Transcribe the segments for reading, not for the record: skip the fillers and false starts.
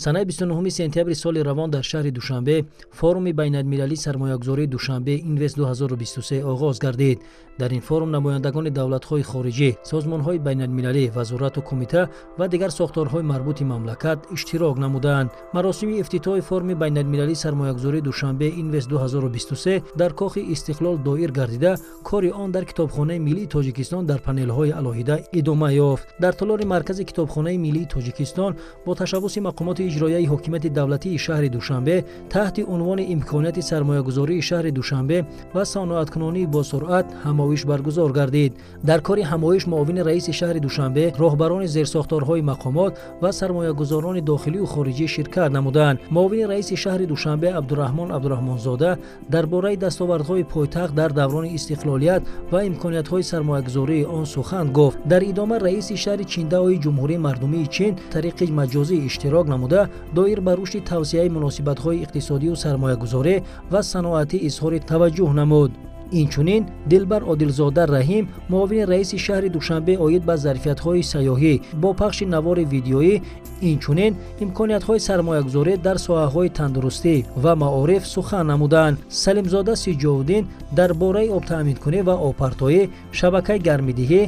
Санаи 29 сентябри соли равон дар шаҳри Душанбе форуми байналмилалии сармоягузории Душанбе Инвест 2023 оғоз гардид. Дар ин форум намояндагони давлатҳои хориҷӣ, созмонҳои байналмилалӣ, вазорату кумита ва дигар сохторҳои марбути мамлакат иштирок намуданд. Маросими ифтитоҳи форуми байналмилалии сармоягузории Душанбе Инвест 2023 дар Кохи Истиқлол доир гардида, кори он дар Китобхонаи миллии Тоҷикистон дар панелҳои алоҳида идома ёфт. Дар толори маркази Китобхонаи миллии Тоҷикистон бо ташаббуси мақомоти иҷроияи ҳокимияти давлатии шаҳри Душанбе таҳти унвони имконияти сармоягузории шаҳри Душанбе ва саноаткунонии босуръат ҳамоиш баргузор гардид. Дар кори ҳамоиш муовини раиси шаҳри Душанбе, роҳбарони зерсохторҳои мақомот ва сармоягузорони дохилию хориҷӣ ширкат намуданд. Муовини раиси шаҳри Душанбе Абдураҳмон Абдураҳмонзода дар бораи дастовардҳои пойтахт дар даврони истиқлолият ва имкониятҳои сармоягузории он сухан гуфт. Дар идома раиси шаҳри Чиндаои Ҷумҳурии Мардумии Чин тариқи маҷозӣ иштирок намуда, доир ба рушди тавсеаи муносибатҳои иқтисодию сармоягузорӣ ва саноатӣ изҳори таваҷҷӯҳ намуд. Инчунин Дилбар Одилзода Раҳим, муовини раиси шаҳри Душанбе, оид ба зарфиятҳои сайёҳӣ бо пахши навори видеоӣ, инчунин имкониятҳои сармоягузорӣ дар соҳаҳои тандурустӣ ва маориф сухан намуданд. Салимзода Сиҷовуддин дар бораи обтаъминкунӣ ва обпартоӣ, шабакаи гармидиҳӣ,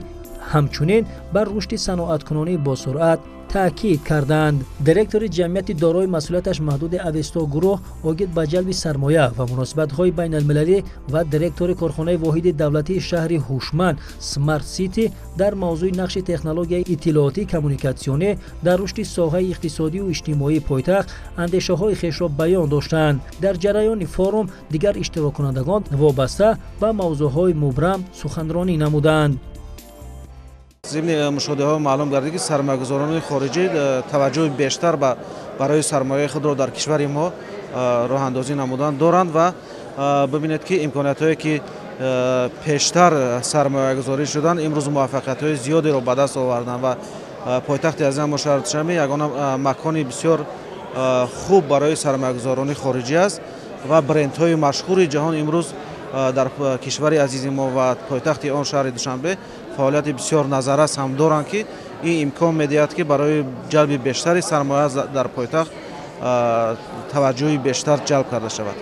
ҳамчунин бар рушди саноаткунонии босуръат таъкид карданд. Директори ҷамъияти дорои масъулияташ маҳдуди Авесто гурӯҳ оид ба ҷалби сармоя ва муносибатҳои байналмилалӣ ва директори корхонаи воҳиди давлатии шаҳри ҳушманд Смарт Сити дар мавзӯи нақши технологияи иттилоотӣ коммуникатсионӣ дар рушди соҳаи иқтисодию иҷтимоии пойтахт андешаҳои хешро баён доштанд. Дар ҷараёни форум дигар иштироккунандагон вобаста ба мавзӯъҳои мубрам суханронӣ намуданд. Зимни мушоҳидаҳо маълум гардид, ки сармоягузорони хориҷӣ таваҷҷӯҳи бештар барои сармояи худро дар кишвари мо роҳандозӣ намудан доранд ва бибинед, ки имкониятҳое, ки пештар сармоягузорӣ шуданд, имрӯз муваффақиятҳои зиёдеро ба даст оварданд ва пойтахти азизи мо шаҳри Душанбе ягона макони бисёр хуб барои сармоягузорони хориҷӣ аст ва брендҳои машҳури ҷаҳон имрӯз дар кишвари азизи мо ва пойтахти он шаҳри Душанбе фаъолияти бисёр назаррас ҳам доранд, ки ин имкон медиҳад, ки барои ҷалби бештари сармоя дар пойтахт таваҷҷӯҳи бештар ҷалб карда шавад.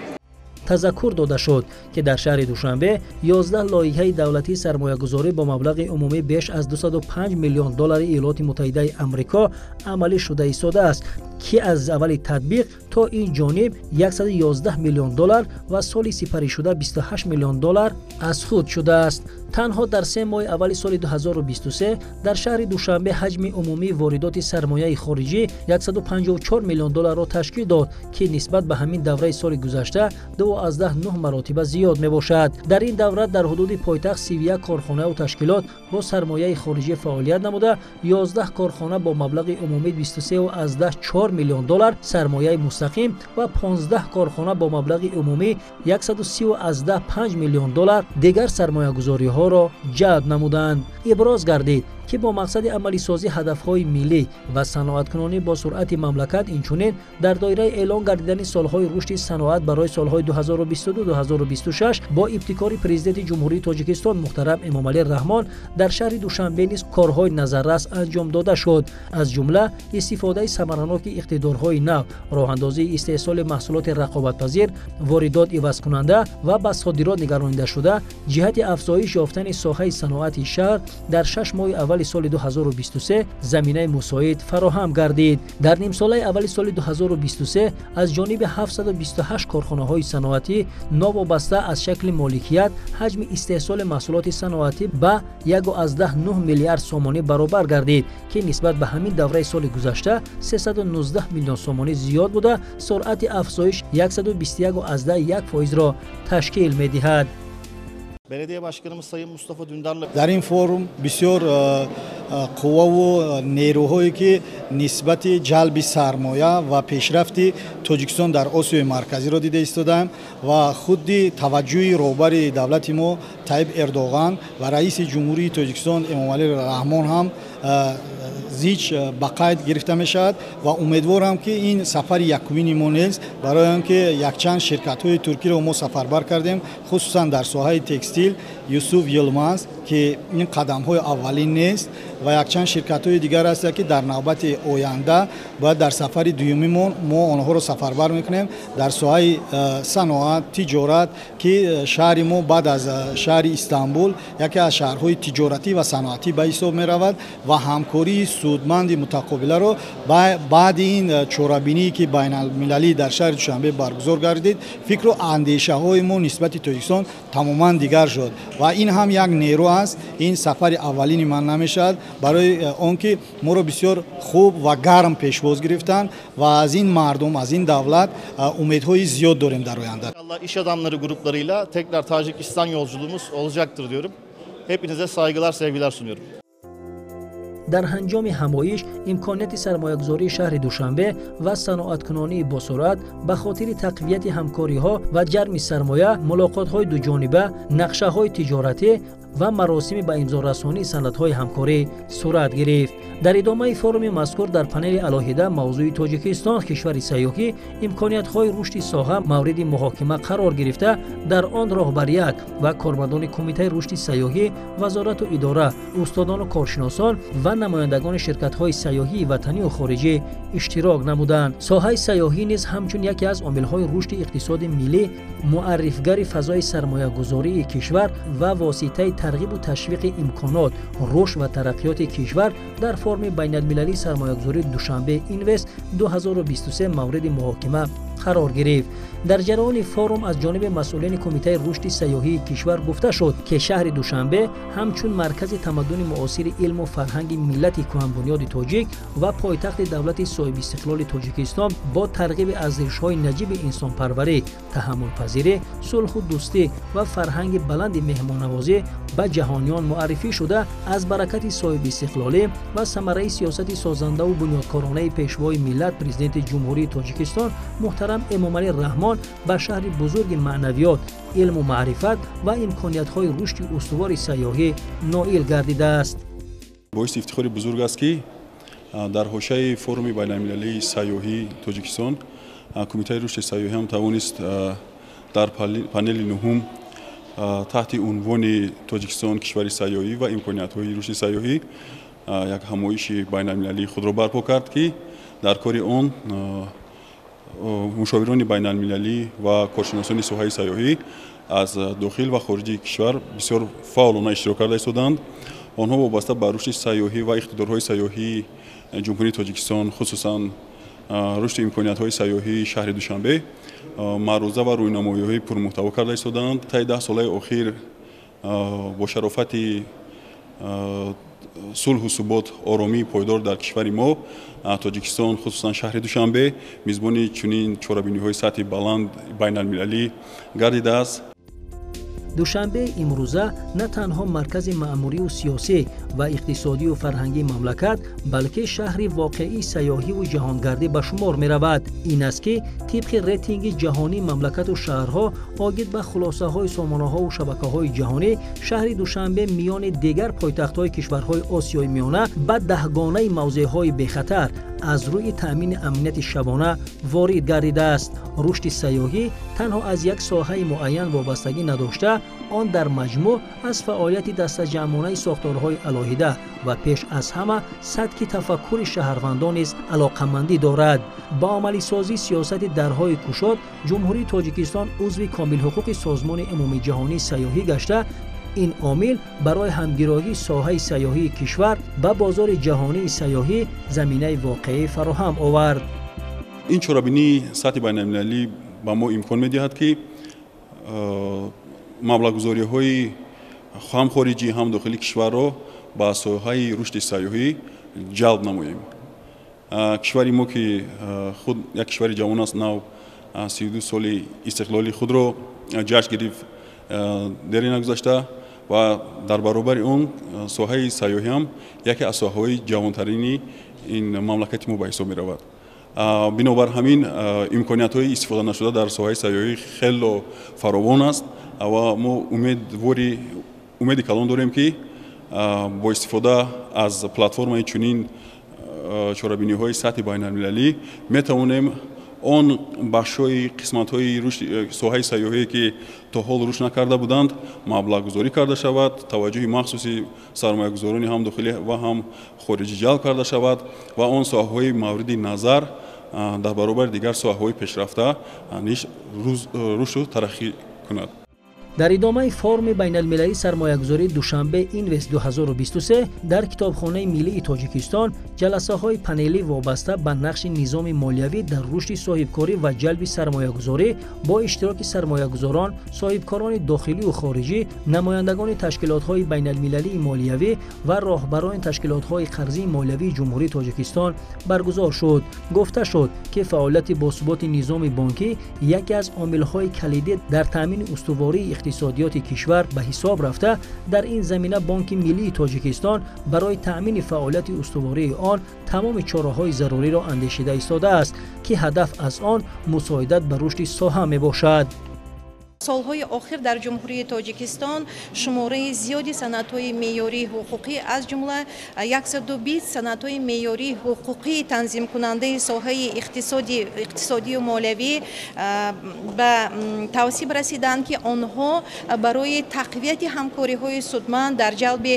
Тазаккур дода шуд, ки дар шаҳри Душанбе 11 лоиҳаи давлатии сармоягузорӣ бо маблағи умумӣ беш аз 205 миллион доллари Иёлоти Муттаҳидаи Амрико амалӣ шуда истодааст, ки аз аввали татбиқ то ин ҷониб 111 миллион доллар ва соли сипаришуда 28 миллион доллар аз худ шудааст. Танҳо дар 3 моҳи аввали соли 2023 дар шаҳри Душанбе ҳаҷми умумии воридоти сармояи хориҷӣ 154 миллион долларро ташкил дод, ки нисбат ба ҳамин давраи соли гузашта 2,9 маротиба зиёд мебошад. Дар ин давра дар ҳудуди пойтахт 31 корхонаю ташкилот бо сармояи хориҷӣ фаъолият намуда, 11 корхона бо маблағи умумӣ 23,4 миллион доллар сармояи мустақим ва 15 корхона бо маблағи умумӣ 130,5 миллион доллар дигар сармоягузориҳоро ҷалб намуданд. Иброз гардид, ки бо мақсади амалисозии ҳадафҳои миллӣ ва саноаткунонӣ бо суръати мамлакат, инчунин дар доираи эълон гардидани солҳои рушди саноат барои солҳои 2022-2026 бо ибтикори Президенти Ҷумҳурии Тоҷикистон муҳтарам Эмомалӣ Раҳмон дар шаҳри Душанбе низ корҳои назаррас анҷом дода шуд. Аз ҷумла истифодаи самараноки иқтидорҳои нав, роҳандозии истеҳсоли маҳсулоти рақобатпазир, воридот ивазкунанда ва ба содирот нигаронидашуда ҷиҳати афзоиш ёфтани соҳаи саноати шаҳр дар 6 моҳи аввали соли 2023 заминаи мусоид фароҳам гардид. Дар нимсолаи аввали соли 2023 аз ҷониби 728 корхонаҳои саноатӣ новобаста аз шакли моликият ҳаҷми истеҳсоли маҳсулоти саноатӣ ба 1,9 миллиард сомонӣ баробар гардид, ки нисбат ба ҳамин давраи соли гузашта 319 миллион сомонӣ зиёд буда, суръати афзоиш 121,1 фоизро ташкил медиҳад. Belediye Başkanımız Sayın Mustafa Dündar'la Дар ин форум бисёр қувваву нерӯҳое, ки нисбати ҷалби сармоя ва пешрафти Тоҷикистон дар Осиёи Марказиро дида истодаем ва худи таваҷҷӯҳи роҳбари давлати мо Таиб Эрдоған ва раиси Ҷумҳурии Тоҷикистон Эмомалӣ Раҳмон ҳам зич ба қайд гирифта мешавад ва умедворам, ки ин сафари якумини мо нест, барои он ки якчанд ширкатҳои туркиро мо сафарбар кардем, хусусан дар соҳаи текстил Юсуф Йилмаз. ки ин қадамҳои аввалин нест ва якчанд ширкатҳои дигар ҳастанд, ки дар навбати оянда бояд дар сафари дуюмимон мо онҳоро сафарбар мекунем дар соҳаи саноат, тиҷорат, ки шаҳри мо баъд аз шаҳри Истанбул яке аз шаҳрҳои тиҷоратӣ ва саноатӣ ба ҳисоб меравад ва ҳамкории судманди мутақобиларо баъди ин чорабиние, ки байналмилалӣ дар шаҳри Душанбе баргузор гардид, фикру андешаҳои мо нисбати Тоҷикистон тамоман дигар шуд ва ин ҳам як нерӯ аст. Ин сафари аввалини ман намешавад, барои он ки моро бисёр хуб ва гарм пешвоз гирифтанд ва аз ин мардум, аз ин давлат умедҳои зиёд дорем дар оянда. İş adamları gruplarıyla tekrar Tacikistan yolculuğumuz olacaktır diyorum. Hepinize saygılar, sevgiler sunuyorum. Дар ҳанҷоми ҳамоиш имконияти сармоягузории шаҳри Душанбе ва саноаткунонии босуръат ба хотири тақвияти ҳамкориҳо ва ҷарми сармоя, мулоқотҳои дуҷониба, нақшаҳои тиҷоратӣ ва маросими ба имзорасонии санадҳои ҳамкорӣ сурат гирифт. Дар идомаи форуми мазкур дар панели алоҳида мавзӯи Тоҷикистон кишвари сайёҳӣ, имкониятҳои рушди соҳа мавриди муҳокима қарор гирифта, дар он роҳбарият ва кормандони Кумитаи рушди сайёҳӣ, вазорату идора, устодону коршиносон ва намояндагони ширкатҳои сайёҳии ватанию хориҷӣ иштирок намуданд. Соҳаи сайёҳӣ низ ҳамчун яке аз омилҳои рушди иқтисоди миллӣ, муаррифгари фазои сармоягузории кишвар ва воситаи тарғибу ташвиқи имконот, рушд ва тараққиёти кишвар дар форуми байналмилалии сармоягузории Душанбе Инвест 2023 мавриди муҳокима қарор гирифт. Дар ҷараёни форум аз ҷониби масъулини Кумитаи рушди сайёҳии кишвар гуфта шуд, ки шаҳри Душанбе ҳамчун маркази тамаддуни муосири илму фарҳанги миллати кӯҳанбунёди тоҷик ва пойтахти давлати соҳибистиқлоли Тоҷикистон бо тарғиби арзишҳои наҷиби инсонпарварӣ, таҳаммулпазирӣ, сулҳу дӯстӣ ва фарҳанги баланди меҳмоннавозӣ ба ҷаҳониён муаррифӣ шуда, аз баракати соҳибистиқлолӣ ва самараи сиёсати созандаву бунёдкоронаи пешвои миллат, Президенти Ҷумҳурии Тоҷикистон муҳтарам Эмомалӣ Раҳмон ба шаҳри бузурги маънавиёт, илму маърифат ва имкониятҳои рушди устувори сайёҳӣ ноил гардидааст. Боиси ифтихори бузург аст, ки дар ҳошияи форуми байналмилалии сайёҳии Тоҷикистон Кумитаи рушди сайёҳӣ ҳам тавонист дар панели нуҳум таҳти унвони Тоҷикистон кишвари сайёҳӣ ва имкониятҳои рушди сайёҳӣ як ҳамоиши байналмилалии худро барпо кард, ки дар кори он мушовирони байналмилалӣ ва коршиносони соҳаи сайёҳӣ аз дохил ва хориҷи кишвар бисёр фаъолона иштирок карда истоданд. Онҳо вобаста ба рушди сайёҳӣ ва иқтидорҳои сайёҳии Ҷумҳурии Тоҷикистон, хусусан рушди имкониятҳои сайёҳии шаҳри Душанбе, маъруза ва рӯйнамоиҳои пурмуҳтаво карда истоданд. Таи 10 солаи охир бо шарофати сулҳу субот, оромии пойдор дар кишвари мо Тоҷикистон, хусусан шаҳри Душанбе, мизбони чунин чорабиниҳои сатҳи баланд байналмилалӣ гардидааст. Душанбе имрӯза на танҳо маркази маъмурию сиёсӣ ва иқтисодию фарҳангии мамлакат, балки шаҳри воқеии сайёҳиву ҷаҳонгардӣ ба шумор меравад. Ин аст, ки тибқи рейтинги ҷаҳонии мамлакату шаҳрҳо оид ба хулосаҳои сомонаҳову шабакаҳои ҷаҳонӣ, шаҳри Душанбе миёни дигар пойтахтҳои кишварҳои Осиёи Миёна ба даҳгонаи мавзеъҳои бехатар аз рӯи таъмини амнияти шабона ворид гардидааст. Рушди сайёҳӣ танҳо аз як соҳаи муайян вобастагӣ надошта, он дар маҷмӯъ аз фаъолияти дастаҷамъонаи сохторҳои алоҳида ва пеш аз ҳама сатҳи тафаккури шаҳрвандон низ алоқамандӣ дорад. Ба амалисозии сиёсати дарҳои кушод Ҷумҳурии Тоҷикистон узви комилҳуқуқи Созмони умумиҷаҳонии сайёҳӣ гашта, ин омил барои ҳамгироии соҳаи сайёҳии кишвар ба бозори ҷаҳонии сайёҳӣ заминаи воқеӣ фароҳам овард. Ин чорабинии сатҳи байналмилалӣ ба мо имкон медиҳад, ки маблағгузориҳои ҳам хориҷӣ, ҳам дохили кишварро ба соҳаи рушди сайёҳӣ ҷалб намоем. Кишвари мо, ки худ як кишвари ҷавон аст, нав 32 соли истиқлоли худро ҷашн гирифт дери нагузашта, ва дар баробари он соҳаи сайёҳӣ ҳам яке аз соҳаҳои ҷавонтарини ин мамлакати мо ба ҳисоб меравад. Бинобар ҳамин имкониятҳои истифода нашуда дар соҳаи сайёҳӣ хело фаровон аст ва мо умеди калон дорем, ки бо истифода аз платформаи чунин чорабиниҳои сатҳи байналмилалӣ метавонем Он бахшҳои қисматҳои рушди соҳаи сайёҳие, ки то ҳол рушд накарда буданд, маблағгузорӣ карда шавад, таваҷҷӯҳи махсуси сармоягузорони ҳам дохилӣ ва ҳам хориҷӣ ҷалб карда шавад ва он соҳаҳои мавриди назар дар баробари дигар соҳаҳои пешрафта низ рушду тараққӣ кунад. Дар идомаи форуми байналмилалии сармоягузории Душанбе Инвест 2023 дар Китобхонаи миллии Тоҷикистон ҷаласаҳои панелӣ вобаста ба нақши низоми молиявӣ дар рушди соҳибкорӣ ва ҷалби сармоягузорӣ бо иштироки сармоягузорон, соҳибкорони дохилию хориҷӣ, намояндагони ташкилотҳои байналмилалии молиявӣ ва роҳбарони ташкилотҳои қарзии молиявии Ҷумҳурии Тоҷикистон баргузор шуд. Гуфта шуд, ки фаъолияти босуботи низоми бонкӣ яке аз омилҳои калидӣ дар таъмини устувории иқтисодиёти кишвар ба ҳисоб рафта, дар ин замина Бонки миллии Тоҷикистон барои таъмини фаъолияти устувории он тамоми чораҳои заруриро андешида истодааст, ки ҳадаф аз он мусоидат ба рушди соҳа мебошад. Солҳои охир дар Ҷумҳурии Тоҷикистон шумораи зиёди санадҳои меъёрии ҳуқуқӣ, аз ҷумла 120 санадҳои меъёрии ҳуқуқии танзимкунандаи соҳаи иқтисодию молиявӣ ба тавсиб расиданд, ки онҳо барои тақвияти ҳамкориҳои судманд дар ҷалби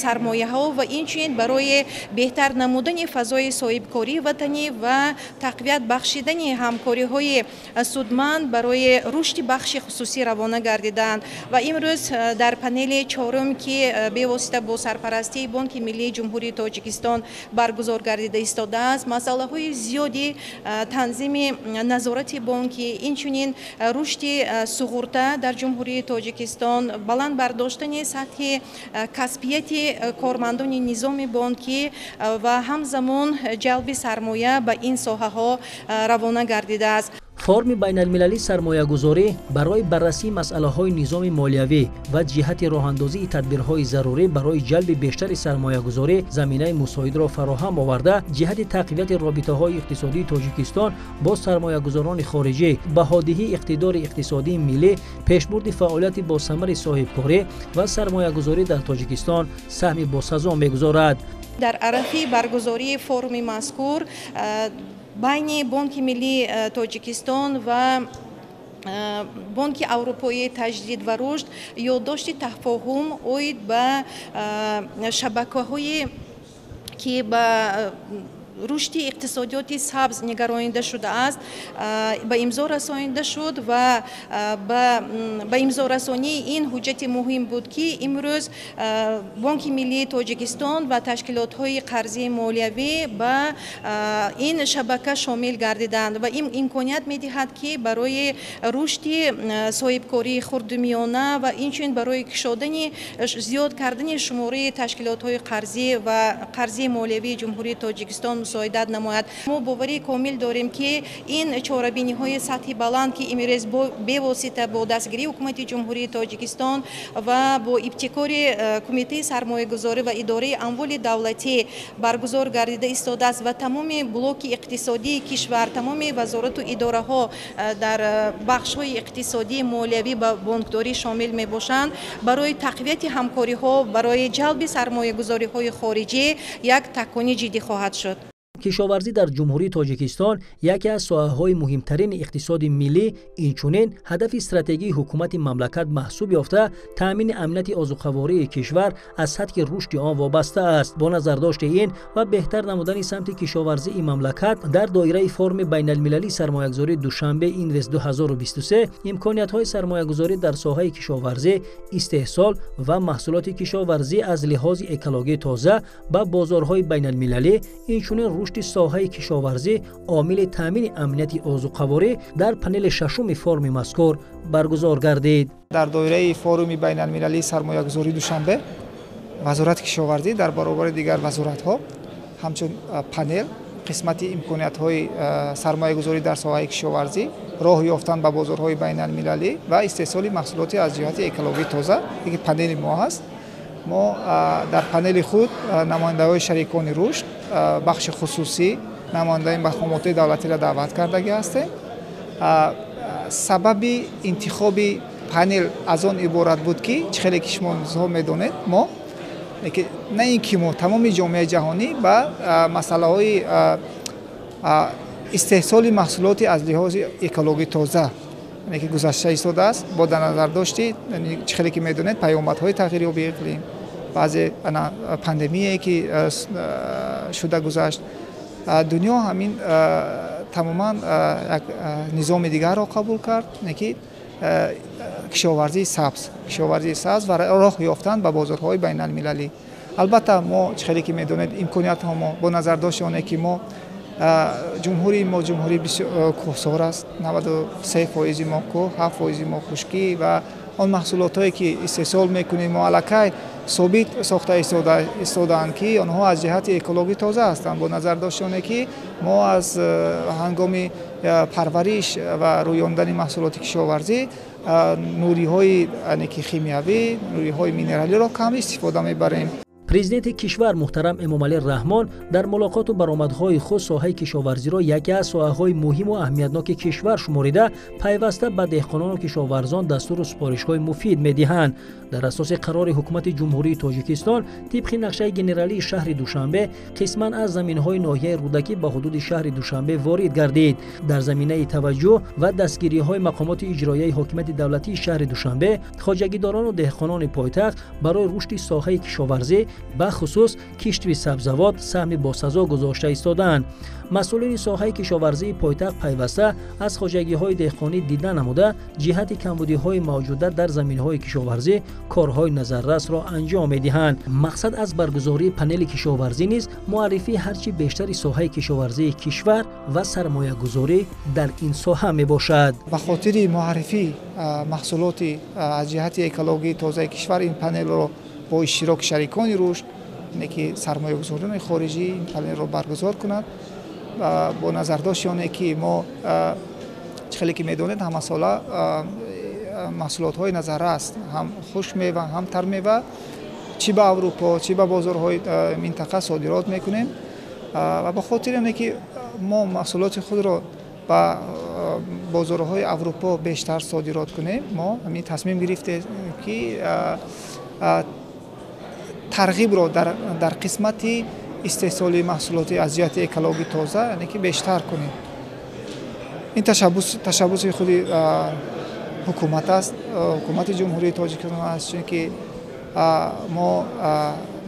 сармояҳо ва инчунин барои беҳтар намудани фазои соҳибкории ватанӣ ва тақвият бахшидани ҳамкориҳои судманд барои рушди бахши хусусӣ равона гардиданд. Ва имрӯз дар панели чорум, ки бевосита бо сарпарастии Бонки миллии Ҷумҳурии Тоҷикистон баргузор гардида истодааст, масъалаҳои зиёди танзими назорати бонкӣ, инчунин рушди суғурта дар Ҷумҳурии Тоҷикистон, баланд бардоштани сатҳи касбияти кормандони низоми бонкӣ ва ҳамзамон ҷалби сармоя ба ин соҳаҳо равона гардидааст. Форуми байналмилалии сармоягузорӣ барои баррасии масъалаҳои низоми молиявӣ ва ҷиҳати роҳандозии тадбирҳои зарурӣ барои ҷалби бештари сармоягузорӣ заминаи мусоидро фароҳам оварда, ҷиҳати тақвияти робитаҳои иқтисодии Тоҷикистон бо сармоягузорони хориҷӣ, баҳодиҳии иқтидори иқтисодии миллӣ, пешбурди фаъолияти босамари соҳибкорӣ ва сармоягузорӣ дар Тоҷикистон саҳми босазо мегузорад. Дар арафи баргузории форуми мазкур байни Бонки миллии Тоҷикистон ва Бонки Аврупоии таҷдид ва рушд ёддошти тафоҳум оид ба шабакаҳое, ки ба рушди иқтисодиёти сабз нигаронида шудааст, ба имзо расонида шуд. Ва ба имзорасонии ин ҳуҷҷати муҳим буд, ки имрӯз Бонки миллии Тоҷикистон ва ташкилотҳои қарзии молиявӣ ба ин шабака шомил гардиданд ва ин имконият медиҳад, ки барои рушди соҳибкории хурдумиёна ва инчунин барои кушодани зиёд кардани шумораи ташкилотҳои қарзӣ ва қарзии молиявии Ҷумҳурии Тоҷикистон мусоидат намояд. Мо боварии комил дорем, ки ин чорабиниҳои сатҳи баланд, ки имрӯз бевосита бо дастгирии Ҳукумати Ҷумҳурии Тоҷикистон ва бо ибтикори Кумитаи сармоягузорӣ ва идораи амволи давлатӣ баргузор гардида истодааст ва тамоми блоки иқтисодии кишвар, тамоми вазорату идораҳо дар бахшҳои иқтисодии, молиявӣ ва бонкдорӣ шомил мебошанд, барои тақвияти ҳамкориҳо барои ҷалби сармоягузориҳои хориҷӣ як такони ҷиддӣ хоҳад шуд. Кишоварзӣ дар Ҷумҳурии Тоҷикистон яке аз соҳаҳои муҳимтарини иқтисоди миллӣ, инчунин ҳадафи стратегии ҳукумати мамлакат маҳсуб ёфта, таъмини амнияти озуқавории кишвар аз сатҳи рушди он вобаста аст. Бо назардошти ин ва беҳтар намудани самти кишоварзии мамлакат дар доираи форуми байналмилалии сармоягузории Душанбе Инвест 2023 имкониятҳои сармоягузорӣ дар соҳаи кишоварзӣ, истеҳсол ва маҳсулоти кишоварзӣ аз лиҳози экологӣ тоза ба бозорҳои байналмилалӣ, инчунин рушди соҳаи кишоварзӣ омили таъмини амнияти озуқаворӣ дар панели шашуми форуми мазкур баргузор гардид. Дар доираи форуми байналмилалии сармоягузории Душанбе Вазорати кишоварзӣ дар баробари дигар вазоратҳо ҳамчун панел қисмати имкониятҳои сармоягузорӣ дар соҳаи кишоварзӣ, роҳ ёфтан ба бозорҳои байналмилалӣ ва истеҳсоли маҳсулоти аз ҷиҳати экологӣ тоза, ки панели мо ҳаст. Мо дар панели худ намояндаҳои шарикони рушд, бахши хусусӣ, намояндаи мақомоти давлатиро даъват кардагӣ ҳастем. Сабаби интихоби панел аз он иборат буд, ки чӣ хеле ки шумо медонед, мо на ин ки мо, тамоми ҷомеаи ҷаҳонӣ ба масъалаҳои Истеҳсоли маҳсулоти аз лиҳози экологӣ тоза, яъне ки гузашта истодааст, бо дар назардошти чӣ хеле ки медонед паёмадҳои тағйирёбии иқлим, баъзе пандемие ки шуда гузашт, дунё ҳамин тамоман як низоми дигарро қабул кард, яъне ки кишоварзии сабз, кишоварзии сабз ва роҳ ёфтан ба бозорҳои байналмилалӣ. Албатта мо чӣ хеле ки медонед имкониятҳо мо бо назардошти оне ки мо ҷумҳурии мо ҷумҳурии кӯҳсор аст, 93% мо кӯҳ, 7% мо хушкӣ ва он маҳсулотҳое ки истеҳсол мекунем мо аллакай собит сохта истодаанд, ки онҳо аз ҷиҳати экологӣ тоза ҳастанд, бо назардошти оне ки мо аз ҳангоми парвариш ва рӯёндани маҳсулоти кишоварзӣ нуриҳои ки химиявӣ, нуриҳои минералиро кам истифода мебарем. Президенти кишвар муҳтарам Эмомалӣ Раҳмон дар мулоқоту баромадҳои худ соҳаи кишоварзиро яке аз соҳаҳои муҳиму аҳамиятноки кишвар шуморида, пайваста ба деҳқонону кишоварзон дастуру супоришҳои муфид медиҳанд. Дар асоси қарори Ҳукумати Ҷумҳурии Тоҷикистон тибқи нақшаи генералии шаҳри Душанбе қисман аз заминҳои ноҳияи Рӯдакӣ ба ҳудуди шаҳри Душанбе ворид гардид. Дар заминаи таваҷҷӯҳ ва дастгириҳои мақомоти иҷроияи ҳокимияти давлатии шаҳри Душанбе хоҷагидорону деҳқонони пойтахт барои рушди соҳаи кишоварзӣ, бахусус киштви сабзавот, саҳми босазо гузошта истодаанд. Масъулини соҳаи кишоварзии пойтахт пайваста аз хоҷагиҳои деҳқонӣ дида намуда, ҷиҳати камбудиҳои мавҷуда дар заминҳои кишоварзӣ корҳои назаррасро анҷом медиҳанд. Мақсад аз баргузории панели кишоварзӣ низ муаррифии ҳарчи бештари соҳаи кишоварзии кишвар ва сармоягузорӣ дар ин соҳа мебошад. Ба хотири муаррифии маҳсулоти аз ҷиҳати экологии тозаи кишвар ин панелро бо иштироки шарикони рушд, яъне ки сармоягузорони хориҷӣ, ин панелро баргузор кунад, бо назардошти оне ки мо чӣ хеле ки медонед ҳамасола маҳсулотҳои назаррас ҳам хушкмева ҳам тармева чӣ ба Аврупо, чӣ ба бозорҳои минтақа содирот мекунем ва ба хотири оне ки мо маҳсулоти худро ба бозорҳои Аврупо бештар содирот кунем, мо ҳамин тасмим гирифтем ки тарғибро дар қисмати истеҳсоли маҳсулоти аз ҷиҳати экологӣ тоза, яъне ки бештар кунем. Ин ташаббуси худи ҳукумат аст, ҳукумати Ҷумҳурии Тоҷикистон аст, чунки мо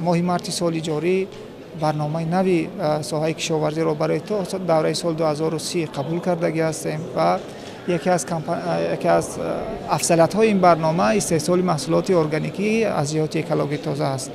моҳи марти соли ҷорӣ барномаи нави соҳаи кишоварзиро барои то давраи соли 2030 қабул кардагӣ ҳастем ва яке аз афзалиятҳои ин барнома истеҳсоли маҳсулоти органикӣ аз ҷиҳати экологӣ тоза аст.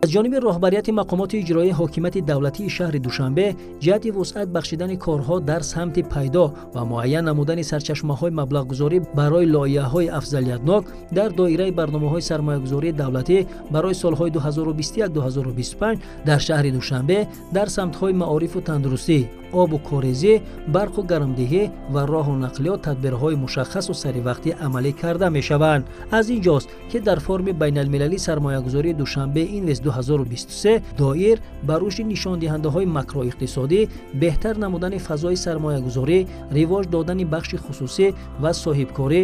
Аз ҷониби роҳбарияти мақомоти иҷроияи ҳокимияти давлатии шаҳри Душанбе ҷиҳати вусъат бахшидани корҳо дар самти пайдо ва муайян намудани сарчашмаҳои маблағгузорӣ барои лоиҳаҳои афзалиятнок дар доираи барномаҳои сармоягузории давлатӣ барои солҳои 2021-2025 дар шаҳри Душанбе дар самтҳои маорифу тандурустӣ, обу корезӣ, барқу гармдиҳӣ ва роҳу нақлиёт тадбирҳои мушаххасу саривақтӣ амалӣ карда мешаванд. Аз ин ҷост ки дар форуми байналмилалии сармоягузории Душанбе Инвест 2023 доир ба рушди нишондиҳандаҳои макроиқтисодӣ, беҳтар намудани фазои сармоягузорӣ, ривоҷ додани бахши хусусӣ ва соҳибкорӣ,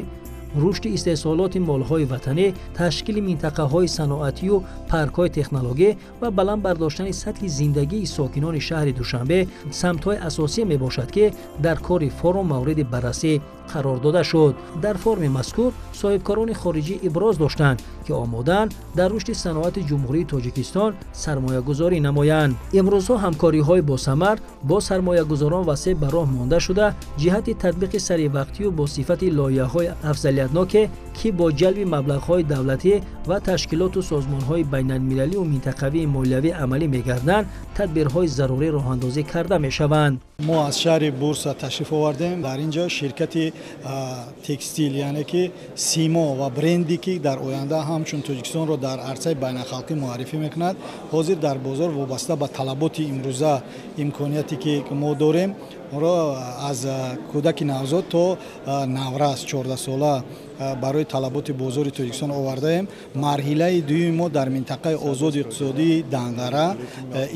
рушди истеҳсолоти молҳои ватанӣ, ташкили минтақаҳои саноатию паркҳои технологӣ ва баланд бардоштани сатҳи зиндагии сокинони шаҳри Душанбе самтҳои асосӣ мебошад, ки дар кори форум мавриди баррасӣ қарор дода шуд. Дар форуми мазкур соҳибкорони хориҷӣ иброз доштанд, ки омодаанд дар рушди саноати Ҷумҳурии Тоҷикистон сармоягузорӣ намоянд. Имрӯзҳо ҳамкориҳои босамар бо сармоягузорон васеъ ба роҳ монда шуда, ҷиҳати татбиқи саривақтию бо сифати лоиҳаҳои афзалиятноке, ки бо ҷалби маблағҳои давлатӣ ва ташкилоту созмонҳои байналмилалию минтақавии молиявӣ амалӣ мегарданд, тадбирҳои зарурӣ роҳандозӣ карда мешаванд. Мо аз шаҳри Бурса ташриф овардем. Дар ин ҷо ширкати текстил, яъне ки симо ва бренде ки дар оянда ҳамчун Тоҷикистонро дар арсаи байналхалқӣ муаррифӣ мекунад, ҳозир дар бозор вобаста ба талаботи имрӯза имконияте ки мо дорем, онро аз кӯдаки навзод то наврас 14сола барои талаботи бозори Тоҷикистон овардаем. Марҳилаи дуюми мо дар минтақаи озоди иқтисодии Дангара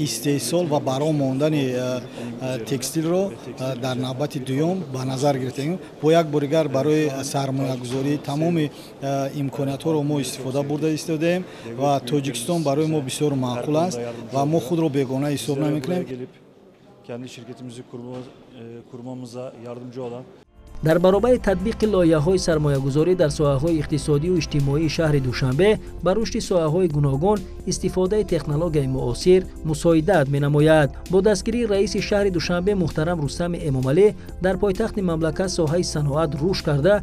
истеҳсол ва бароҳ мондани текстилро дар навбати дуюм ба назар гирифтем. Бо як бори дигар барои сармоягузорӣ тамоми имкониятҳоро мо истифода бурда истодаем ва Тоҷикистон барои мо бисёр маъқул аст ва мо худро бегона ҳисоб намекунем. Kendi şirketimizi kurmamıza yardımcı olan Дар баробари татбиқи лоиҳаҳои сармоягузорӣ дар соҳаҳои иқтисодию иҷтимоии шаҳри Душанбе, ба рушди соҳаҳои гуногун истифодаи технологияи муосир мусоидат менамояд. Бо дастгирии раиси шаҳри Душанбе муҳтарам Рустами Эмомалӣ дар пойтахти мамлакат соҳаи саноат рушд карда,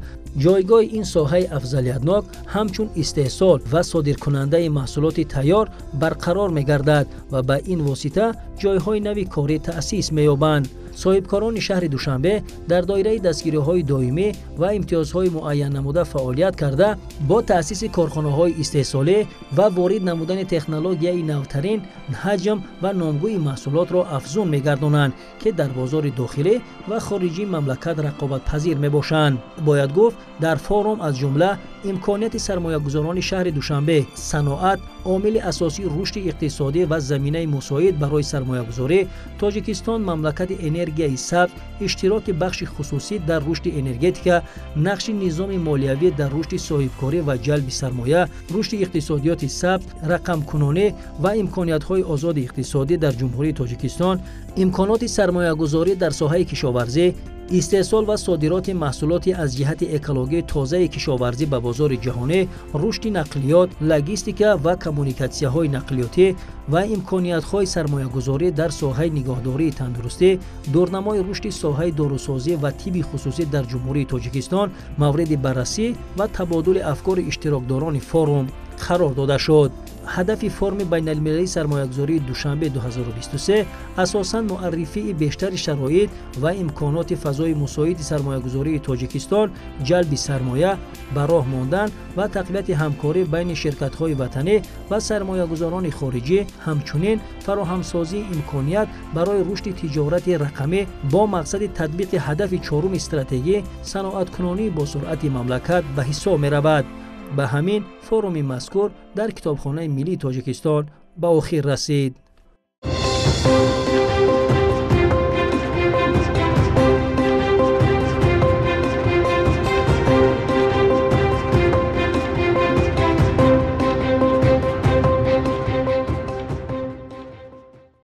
ҷойгоҳи ин соҳаи афзалиятнок ҳамчун истеҳсол ва содиркунандаи маҳсулоти тайёр барқарор мегардад ва ба ин восита ҷойҳои нави корӣ таъсис меёбанд. Соҳибкорони шаҳри Душанбе дар доираи дастгириҳои доимӣ ва имтиёзҳои муайяннамуда фаъолият карда, бо таъсиси корхонаҳои истеҳсолӣ ва ворид намудани технологияи навтарин ҳаҷм ва номгӯи маҳсулотро афзун мегардонанд, ки дар бозори дохилӣ ва хориҷии мамлакат рақобатпазир мебошанд. Бояд гуфт, дар форум аз ҷумла имконияти сармоягузорони шаҳри Душанбе, саноат омили асосии рушди иқтисодӣ ва заминаи мусоид барои сармоягузорӣ, Тоҷикистон мамлакати энергияи сабз, иштироки бахши хусусӣ дар рушди энергетика, нақши низоми молиявӣ дар рушди соҳибкорӣ ва ҷалби сармоя, рушди иқтисодиёти сабз, рақамкунонӣ ва имкониятҳои озоди иқтисодӣ дар Ҷумҳурии Тоҷикистон, имконоти сармоягузорӣ дар соҳаи кишоварзӣ, истеҳсол ва содироти маҳсулоти аз ҷиҳати экологии тозаи кишоварзӣ ба бозори ҷаҳонӣ, рушди нақлиёт, логистика ва коммуникатсияҳои нақлиётӣ ва имкониятҳои сармоягузорӣ дар соҳаи нигоҳдории тандурустӣ, дурнамои рушди соҳаи дорусозӣ ва тибби хусусӣ дар Ҷумҳурии Тоҷикистон мавриди баррасӣ ва табодули афкори иштирокдорони форум қарор дода шуд. Ҳадафи форуми байналмилалии сармоягузории Душанбе 2023 асосан муаррифии бештари шароит ва имконоти фазои мусоиди сармоягузории Тоҷикистон, ҷалби сармоя, ба роҳ мондан ва тақвияти ҳамкорӣ байни ширкатҳои ватанӣ ва сармоягузорони хориҷӣ, ҳамчунин фароҳамсозии имконият барои рушди тиҷорати рақамӣ бо мақсади татбиқи ҳадафи чоруми стратегӣ саноаткунонии босуръати мамлакат ба ҳисоб меравад. Ба ҳамин форуми мазкур дар Китобхонаи миллии Тоҷикистон ба охир расид.